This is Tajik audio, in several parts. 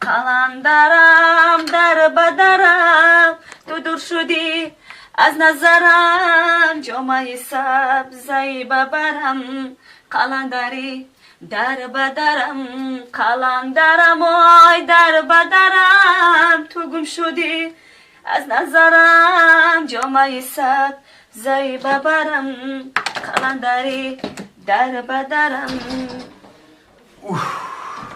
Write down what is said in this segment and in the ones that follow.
Қаландарам, дар ба дарам, ту дур шудӣ аз назарам, ҷомаи сабзай ба барам, қаландарӣ, дар ба дарам, қаландарам, ой, дар ба дарам, ту гум шудӣ аз назарам, ҷомаи сабзай ба барам, қаландарӣ, дар ба дарам.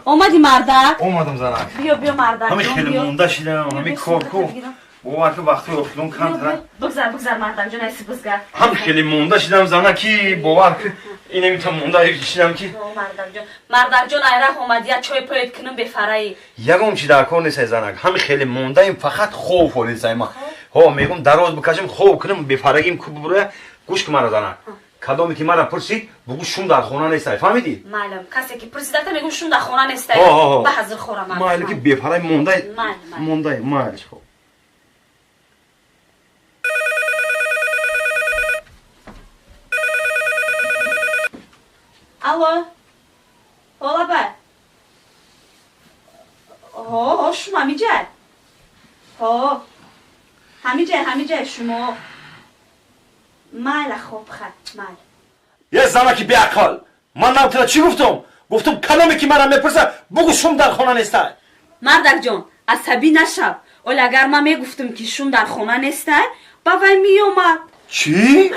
Омадӣ, мардак? Омадам, занак. Биё, биё, мардак. Ҳами ҷон, хеле биё. Монда шидам. Биё, ҳами биё, кор суратат ку бигирам. Бовар ки, вақтҳои охирон камтара. Бигзар, бигзар, мардак ҷон, айси бизгар. Ҳам хеле монда шидам, зана, ки бовар ки, инамита монда шидам ки. Мардак ҷон, мардак ҷон, айраҳ омадӣ, як чой поед кунам, бефараӣ. Ягон чи дар кор нестай, занак. Ҳами хеле мондаим, фақат хоб форисай ма. Ҳо, мегум, дароз бикашам, хоб кунам, бефарагим ку бура. Гӯш ки мара, занак, кадоме ки мара пурсид, бугӯ, шум дар хона нестай, фаҳмидӣ? Маълум, касе ки пурсидата, мегум, шум дар хона нестай. Ҳо, ҳо, ҳо. Ба ҳазир хора, мардак. Майли, ки бефарай мондай. Майли, майли. Мондай, майли, хоб. Алло, ҳолаба, ҳо, ҳо, шумо ҳамиҷай? Ҳо, ҳамиҷай, ҳамиҷай шумо. Майла, хоб, хай, майли. Е, занаки беақл, ман навтира чӣ гуфтам? Гуфтам, кадоме ки мара мепурса, бугӯ, шум дар хона нестай. Мардакҷон, асабӣ нашав. Оле агар ман мегуфтам, ки шум дар хона нестай, ба вай меомад. Чӣ?